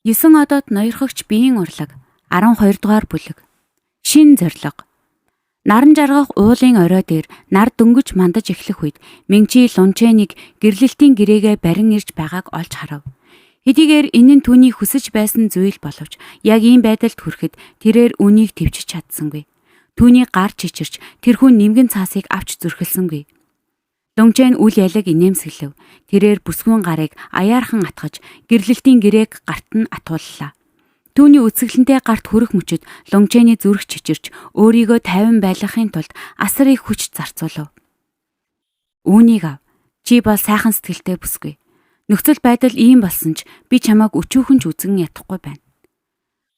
9 одод ноёрхогч биеийн урлаг 12 дугаар бүлэг. Шин зорилго. Наран жаргах уулын орой дээр нар дөнгөж мандаж эхлэх үед Мингчи Лунчэнийг гэрлэлтийн гэрээгээ барин ирж байгааг олж харав. Хэдийгээр энэ нь түүний хүсэж байсан зүйл боловч яг ийм байдалд хүрэхэд тэрээр үүнийг төвчж чадсангүй. Түүний гар чичирч тэрхүү нэмгэн цаасыг авч зүрхэлсэнгүй. Лүнчэн үл ялаг инээмсэглэв. Тэрээр бүсгүйн гарыг аяархан атгаж гэрлэлтийн гэрээг гарт нь атгууллаа. Түүний үсгэлэнтэй гарт хүрэх мөчид Лүнчэний зүрх чичирч өөрийгөө тайван байлгахын тулд асар их хүч зарцуулав. Үүнийг ав. Чи бол сайхан сэтгэлтэй бүсгүй. Нөхцөл байдал ийм болсон ч би чамайг өчүүхэн ч үзэн ядахгүй байна.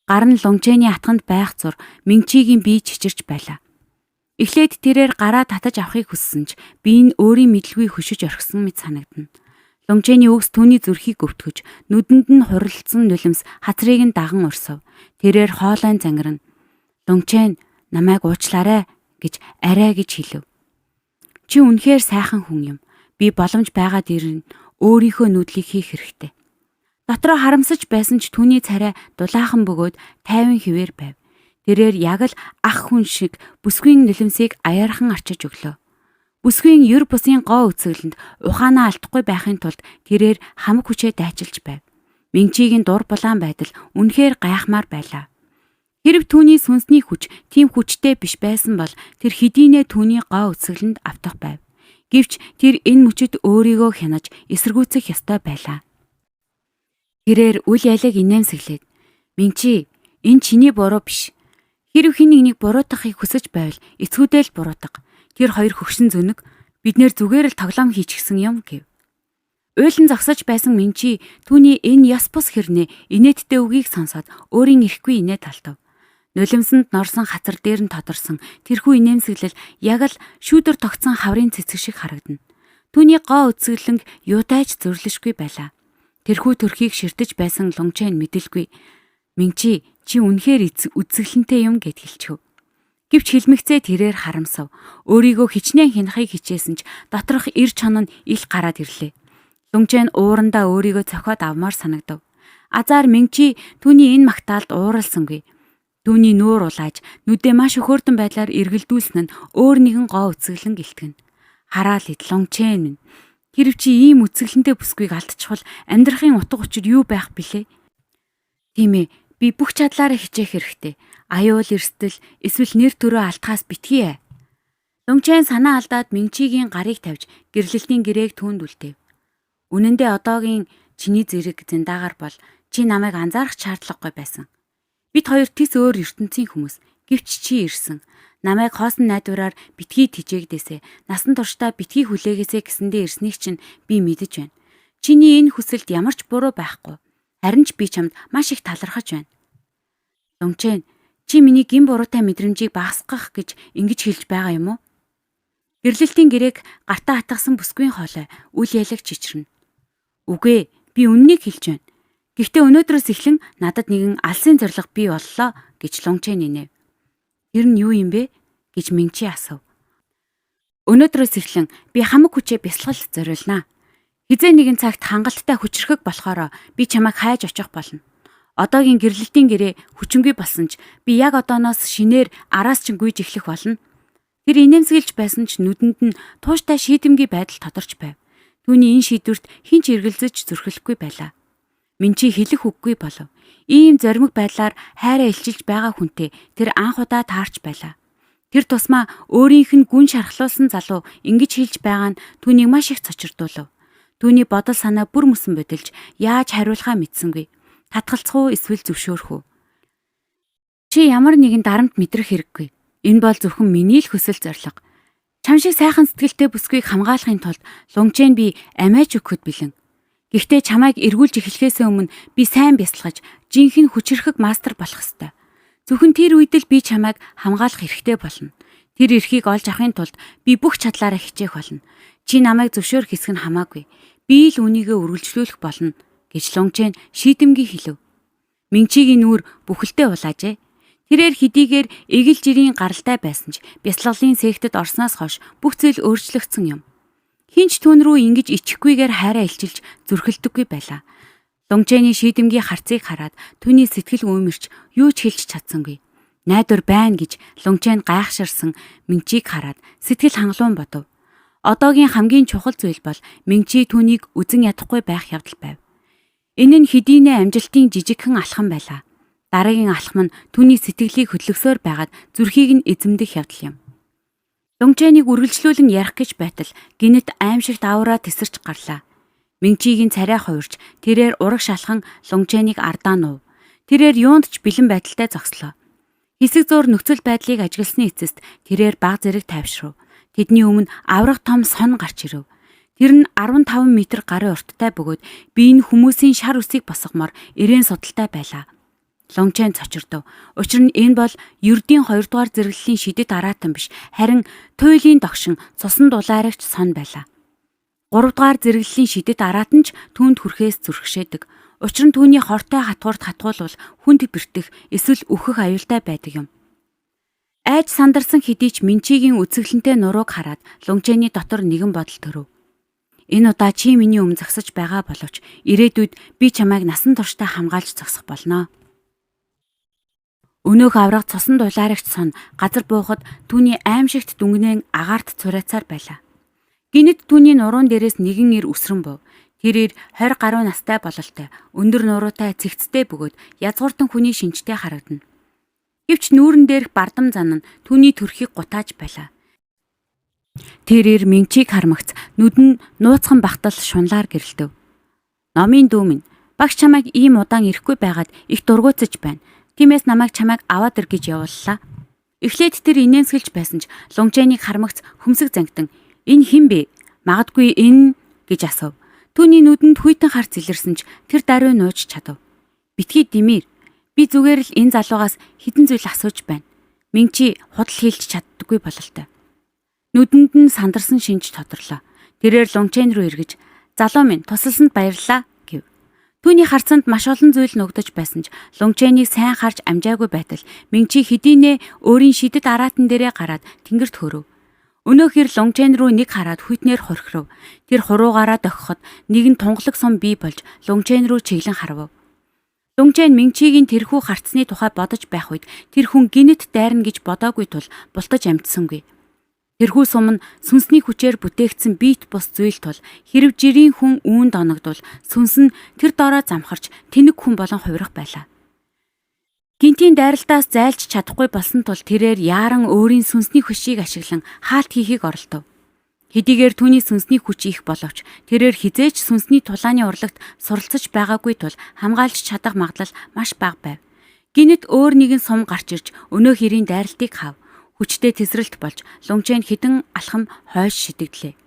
Гар нь Лүнчэний атганд байх зур Мингчигийн бие чичирч байлаа. Эхлээд тэрээр гараа татаж авахыг хүссэн ч би нь өөрийн мэдлгүй хөшиж орхисон мэт санагдана. Лумчээний үгс түүний зүрхийг өвтгөж, нүдэнд нь хуралдсан нулимс хацрыг нь даган урсав. Тэрээр хоолойн зангарна. Лумчээн намайг уучлаарай гэж арай гэж хэлв. Чи үнэхээр сайхан хүн юм. Би боломж байгаа дээр нь өөрийнхөө нүүдлийг хийх хэрэгтэй. Дотроо харамсаж байсан ч түүний царай дулаахан бөгөөд тайван хിവэр байв. Тэрээр яг л ах хүн шиг бүсгүйн нулимсыг аяархан арчиж өглөө. Бүсгүйн ер бусын гоо үцэглэнд ухаанаа алдахгүй байхын тулд тэрээр хамаг хүчээ дайчилж байв. Мингчигийн дур булаан байдал үнэхээр гайхмаар байлаа. Хэрв түүний сүнсний хүч тийм хүчтэй биш байсан бол тэр хэдийнэ түүний гоо үцэглэнд автах байв. Гэвч тэр энэ мөчид өөрийгөө хянаж эсэргүүцэх ёстой байлаа. Тэрээр үл ялаг инээмсэглээд "Мингчи, энэ чиний буруу биш. Хэрв хэн нэгнийг буруутгахыг хүсэж байвал эцгүүдээ л буруутга. Тэр хоёр хөгшин зөнөг бид нэр зүгээр л тоглоом хийчихсэн юм" гэв. Уйлан зогсож байсан Минчи түүний энэ ёс бус хэрнээ инээдтэй үгийг сонсоод өөрийн эрхгүй инээ талтав. Нулимсанд норсон хацар дээр нь тодорсон тэрхүү инээмсэглэл яг л шүүдэр тогтсон хаврын цэцэг шиг харагдана. Түүний гоо үзэсгэлэнг юутай ч зөвлөшгүй байлаа. Тэрхүү төрхийг ширтэж байсан Лунчэн мэдэлгүй. Минчи, чи үнэхээр үзэсгэлэнтэй юм гэд хэлчихв. Гэвч хэлмэгцээ тэрээр харамсав. Өөрийгөө хичнээн хянахыг хичээсэн ч доторх эр чон нь ил гараад ирлээ. Лүнчэн уурандаа өөрийгөө цохиод авмаар санагдав. Азар Мингчи түүний энэ магтаалд ууралсангүй. Түүний нүүр улааж нүдээ маш өхөөрдөн байдлаар эргэлдүүлсэн нь өөр нэгэн гоо үзэсгэлэн гэлтгэн. Хараал ид Лүнчэн минь. Хэрв чи ийм үзэсгэлэнтэй бүсгүйг алдчихвал амьдрахын утга учир юу байх билээ? Тийм ээ, би бүх чадлаараа хичээх хэрэгтэй. Аюул эрсдэл эсвэл нэр төрөө алдахаас битгий ээ. Лүнчэн санаа алдаад Мингчигийн гарыг тавьж гэрлэлтийн гэрээг түүнд үлдээв. Үнэн дээр одоогийн чиний зэрэг зэндаагаар бол чи намайг анзаарах шаардлагагүй байсан. Бид хоёр тис өөр ертөнцийн хүмүүс. Гэвч чи ирсэн. Намайг хоосон найдвараар битгий тэжээгдээсэ. Насан туршдаа битгий хүлээгээсэ гэсэндээ ирснийг чинь би мэдэж байна. Чиний энэ хүсэлд ямар ч буруу байхгүй. Харин ч би чамд маш их талархаж байна. Лүнчэн, чи миний гин буруутай мэдрэмжийг багасгах гэж ингэж хэлж байгаа юм уу? Гэрлэлтийн гэрээг гартаа атгасан бүсгүйн хоолой үл ялаг чичирнэ. Үгүй, би үннийг хэлж байна. Гэхдээ өнөөдрөөс эхлэн надад нэгэн алсын зорилго бий боллоо гэж Лүнчэн нэнэв. Тэр нь юу юм бэ гэж Мингчи асуув. Өнөөдрөөс эхлэн би хамаг хүчээ бясалгалд зориулнаа. Хэзээ нэгэн цагт хангалттай хүчрхэг болохоро би чамайг хайж очих болно. Одоогийн гэрлэлтийн гэрээ хүчингүй болсон ч би яг одооноос шинээр араас чинь гүйж эхлэх болно. Тэр инээмсэглэж байсан ч нүдэнд нь тууштай шийдэмгий байдал тодорч байв. Түүний энэ шийдвэрт хэн ч эргэлзэж зүрхлэхгүй байлаа. Минчи хэлэх үггүй болов. Ийм зоримог байдлаар хайраа илчилж байгаа хүнтэй тэр анх удаа таарч байлаа. Тэр тусмаа өөрийнх нь гүн шархлуулсан залуу ингэж хэлж байгаа нь түүнийг маш их цочирдуулав. Түүний бодол санаа бүр мөсөн бодилж яаж хариулахаа мэдсэнгүй. Татгалцах уу эсвэл зөвшөөрөх үү? Чи ямар нэгэн дарамт мэдрэх хэрэггүй. Энэ бол зөвхөн миний л хүсэл зорилго. Чам шиг сайхан сэтгэлтэй бүсгүйг хамгаалахын тулд Лунгчэн би амиач өгөхөд бэлэн. Гэхдээ чамайг эргүүлж эхлэхээс өмнө би сайн бясалгаж, жинхэнэ хүчирхэг мастер болох ёстой. Зөвхөн тэр үед л би чамайг хамгаалах эрхтэй болно. Тэр эрхийг олж авахын тулд би бүх чадлаараа хичээх болно. Чи намайг зөвшөөрөх хэсэг нь хамаагүй. Би л үүнийгээ үргэлжлүүлэх болно гэж Лунгчэн шийдэмгий хэлв. Мингчигийн нүүр бүхэлдээ улаажээ. Тэрээр хэдийгээр эгэл жирийн гаралтай байсан ч бясалгалын сектэд орсноос хойш бүх зүйл өөрчлөгдсөн юм. Хэн ч түүн рүү ингэж ичихгүйгээр хайраа илчилж зүрхэлдэггүй байлаа. Лунчэний шийдэмгий харцыг хараад түүний сэтгэл үймэрч юу ч хэлж чадсангүй. Найдвар байна гэж Лунчэн гайхширсан Минчийг хараад сэтгэл хангалуун бодов. Одоогийн хамгийн чухал зүйл бол Минчи түүнийг үзен ядахгүй байх явдал байв. Энэ нь хэдийнэ амжилтын жижигхэн алхам байлаа. Дараагийн алхам нь түүний сэтгэлийг хөдлөсөөр байгаад зүрхийг нь эзэмдэх явдал юм. Лунчэнийг үргэлжлүүлэн ярих гэж байтал гинэт аимшигт авраа тесэрч гарлаа. Минчигийн царай хувирч тэрээр ураг шалхан Лунчэнийг ардаа нуув. Тэрээр юунд ч бэлэн байдалтай зогслоо. Хэсэг зуур нөхцөл байдлыг ажигласны эцэст тэрээр баг зэрэг тайвшрав. Тэдний өмнө авраг том сон гарч ирэв. Тэр нь 15 м гарын урттай бөгөөд бие нь хүмүүсийн шар үсийг босгомоор эрээн судалтай байлаа. Лончен цочирдов. Учир нь энэ бол ердийн 2 дугаар зэрэглэлийн шидэт араатан биш, харин туйлын догшин цусан дулаарагч сон байлаа. 3 дугаар зэрэглэлийн шидэт араатан ч түүнд хүрэхээс зүрхшээдэг. Учир нь түүний хортой хатгуурт хатгуулвал хүнд бэртэх эсвэл үхэх аюултай байдаг юм. Айж сандарсан хэдий ч Минчигийн үзэсгэлэнтэй нурууг хараад Лунчэний дотор нэгэн бодол төрөв. Энэ удаа чи миний өмнө зогсож байгаа боловч ирээдүйд би чамайг насан туршдаа хамгаалж зогсох болно. Өнөөх авраг цусан дулаарагч сон газар буухад түүний аимшигт дүнгнэн агаарт цурайцаар байлаа. Гинэт түүний нуруун дээрээс нэгэн эр үсрэн був. Тэр эр 20 гаруй настай бололтой, өндөр нуруутай цэгцтэй бөгөөд язгууртан хүний шинжтэй харагдана. Гэвч нүүрэн дээрх бардам зан нь түүний төрхийг гутааж байлаа. Тэр эр Минчийг хармагц нүд нь нууцхан бахтал шунлаар гэрэлтэв. Номын дүү минь, багш чамайг ийм удаан ирэхгүй байгаад их дургуутсаж байна. Тиймээс намайг чамайг аваад ир гэж явууллаа. Эхлээд тэр инээмсэглэж байсан ч Лунчэнийг хармагц хөмсөг зангитан энэ хэн бэ? Магадгүй энэ гэж асуув. Түүний нүдэнд хүйтэн харц илэрсэн ч тэр даруй нууж чадав. Битгий димээр. Би зүгээр л энэ залуугаас хідэн зүйл асууж байна. Минчи худал хэлж чаддаггүй бололтой. Нүдэнд нь сандарсан шинж тодорлоо. Тэрээр Лунчэн рүү эргэж "Залуу минь, тусалсанд баярлалаа" гэв. Түүний харцанд маш олон зүйл нугдаж байсан ч Лунчэнийг сайн харж амжаагүй байтал Минчи хэдийнэ өөрийн шидэт араатан дээрээ гараад тэнгэрт хөрөв. Өнөөх ир Лунчэн рүү нэг хараад хүйтнээр хорхиров. Тэр хуруугаараа дохиход нэгэн тунгалаг сум бий болж Лунчэн рүү чиглэн харав. Лунчэн Минчигийн тэрхүү харцны тухай бодож байх үед тэр хүн гинэт дайрна гэж бодоогүй тул бултаж амжсангүй. Тэрхүү сум нь сүнсний хүчээр бүтээгдсэн биет бус зүйл тул хэрв жирийн хүн үүнд оногдвол сүнс нь тэр доороо замхарч тэнэг хүн болон хувирах байлаа. Гинтийн дайралтаас зайлж чадахгүй болсон тул тэрээр яаран өөрийн сүнсний хүчийг ашиглан хаалт хийхийг оролдов. Хэдийгээр түүний сүнсний хүч их боловч тэрээр хизээч сүнсний тулааны урлагт суралцаж байгаагүй тул хамгаалж чадах магадлал маш бага байв. Гинэт өөр нэгэн сум гарч ирж өнөөх эрийн дайралтыг хав. Хүчтэй тесрэлт болж Лунчэн хідэн алхам хойш шидэгдлээ.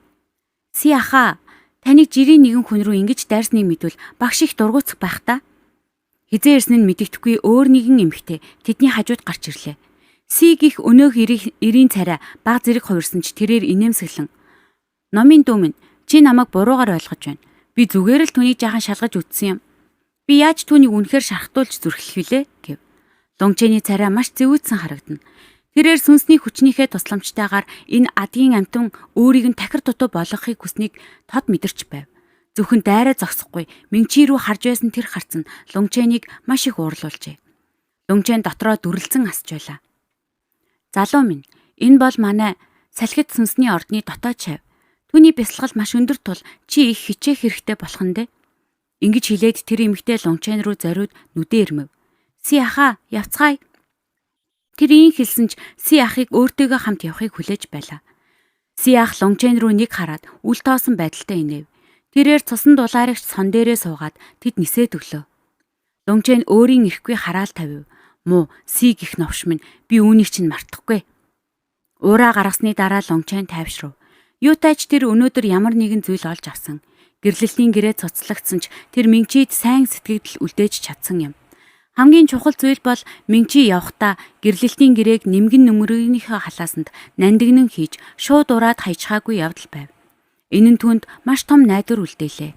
Си ахаа, таныг жирийн нэгэн хүн рүү ингэж дайрсныг мэдвэл багш их дургуутсах байх та. Хизээ ирсэн нь мэдэгдэхгүй өөр нэгэн эмэгтэй тэдний хажууд гарч ирлээ. Си гих өнөөх эрийн царай баг зэрэг хувирсан ч тэрээр инээмсэглэн "Номын дүү минь, чи намайг буруугаар ойлгож байна. Би зүгээр л түүнийг жаахан шалгаж үзсэн юм. Би яаж түүнийг үнэхээр шархтуулж зүрхлэх вүлээ?" гэв. Лунчэний царай маш зэвүүдсэн харагдана. Тэрээр сүнсний хүчнийхээ тусламжтайгаар энэ адгийн амьтан өөрийг нь тахир дутуу болгохыг хүснийг тод мэдэрч байв. Зөвхөн дайраа зогсохгүй Минчи рүү харж байсан тэр харц нь Лунчэнийг маш их уурлуулжээ. Лунчэн дотроо дүрлцэн асч байлаа. Залуу минь, энэ бол манай салхит сүнсний ордны дотоод шав. Түүний бясалгал маш өндөр тул чи их хичээх хэрэгтэй болох нь дээ. Ингэж хэлээд тэр эмэгтэй Лунчэн рүү зориуд нүдэ ирмэв. Си ахаа, явцгаая. Тэр ийм хэлсэн ч Си ахыг өөртөөгөө хамт явахыг хүлээж байлаа. Си ах Лунчэн рүү нэг хараад үл тоосон байдалтай инээв. Тэрээр цусан дулаарагч сон дээрээ суугаад тэд нисээд өглөө. Лунчэн өөрийн ирэхгүй хараал тавив. Муу Си гих новш минь, би үүнийг чинь мартахгүй. Уураа гаргасны дараа Лунчэн тайвшрав. Юутай ч тэр өнөөдөр ямар нэгэн зүйл олж авсан. Гэрлэлтийн гэрээ цуцлагдсан ч тэр Минчид сайн сэтгэгдэл үлдээж чадсан юм. Хамгийн чухал зүйл бол Минчи явхдаа гэрлэлтийн гэрээг нэмгэн нүмерийнхээ халаасанд нандинан хийж шууд ураад хайчхаагүй явдал байв. Энэ нь түүнд маш том найдвар үлдээлээ.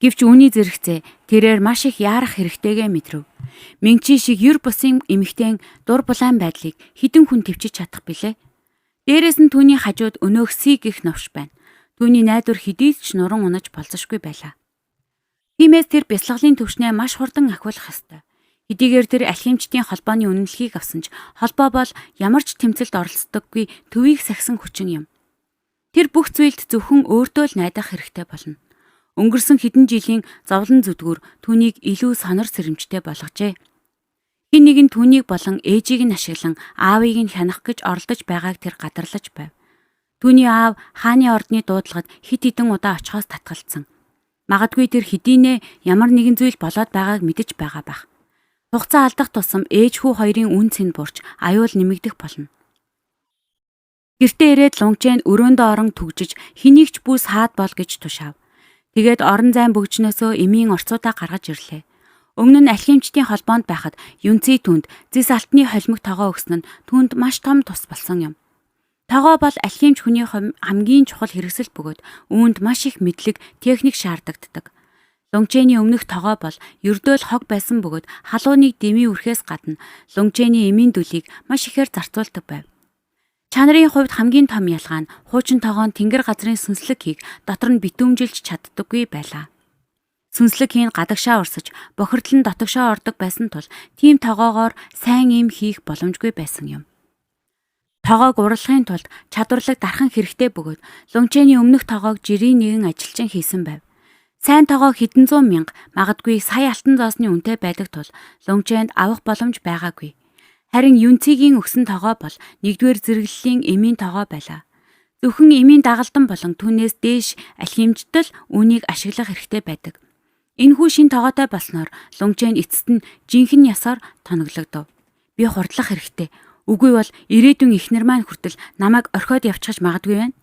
Гэвч үүний зэрэгцээ тэрээр маш их яарах хэрэгтэйгээ мэдрэв. Минчи шиг юр бусын эмэгтэйн дур булаан байдлыг хэдэн хүн төвчиж чадах билээ. Дээрээс нь түүний хажууд өнөөх Си гих новш байна. Түүний найдвар хэдий ч нуран унаж болзошгүй байлаа. Тиймээс тэр бясалгалын түвшнээ маш хурдан ахиулах ёстой. Хэдийгээр тэр алхимчдын холбооны үнэмлэхийг авсан ч холбоо бол ямар ч тэмцэлд оролцдоггүй төвийг сахисан хүчин юм. Тэр бүх зүйлд зөвхөн өөртөө л найдах хэрэгтэй болно. Өнгөрсөн хэдэн жилийн зовлон зүдгүүр түүнийг илүү сонор сэрэмжтэй болгожээ. Хэн нэгэн түүнийг болон ээжийг нь ашиглан аавыг нь хянах гэж оролдож байгааг тэр гадарлаж байв. Түүний аав хааны ордны дуудлагад хэд хэдэн удаа очихоос татгалцсан. Магадгүй тэр хэдийнээ ямар нэгэн зүйл болоод байгааг мэдэж байгаа байх. Хугацаа алдах тусам ээж хүү хоёрын үнэ цэн буурч аюул нэмэгдэх болно. Гэртээ ирээд Лунчэн өрөөндөө орон түгжиж хэнийг ч бүү саад бол гэж тушаав. Тэгээд орон зайн бөгжнөөсөө эмийн орцуудаа гаргаж ирлээ. Өмнө нь алхимчдын холбоонд байхад Юнци түүнд зис алтны холимог тогоо өгсөн нь түүнд маш том тус болсон юм. Тогоо бол алхимч хүний хамгийн чухал хэрэгсэл бөгөөд үүнд маш их мэдлэг, техник шаардагддаг. Лунчэний өмнөх тогоо бол ердөө л хог байсан бөгөөд халууныг дэмий үрхээс гадна Лунчэний эмийн дүлийг маш ихээр зарцуулдаг байв. Чанарын хувьд хамгийн том ялгаа нь хуучин тогоо нь тэнгэр газрын сүнслэг хийг дотор нь битүүмжилж чаддаггүй байлаа. Сүнслэг хийн гадагшаа урсаж, бохирдол нь дотогшоо ордог байсан тул тийм тогоогоор сайн эм хийх боломжгүй байсан юм. Тогоог урлахын тулд чадварлаг дархан хэрэгтэй бөгөөд Лунчэний өмнөх тогоог жирийн нэгэн ажилчин хийсэн байв. Сайн тогоо хэдэн зуун мянга, магадгүй сая алтан зоосны үнэтэй байдаг тул Лунчэнд авах боломж байгаагүй. Харин Юнцигийн өгсөн тогоо бол нэгдүгээр зэрэглэлийн эмийн тогоо байлаа. Зөвхөн эмийн дагалдан болон түүнээс дээш алхимжтал үүнийг ашиглах хэрэгтэй байдаг. Энэхүү шин тогоотой болсноор Лунчэн эцэст нь жинхэнэ ясаар тоноглогдов. Би хурдлах хэрэгтэй. Үгүй бол ирээдүйн эхнэр маань хүртэл намайг орхиод явчихаж магадгүй байна.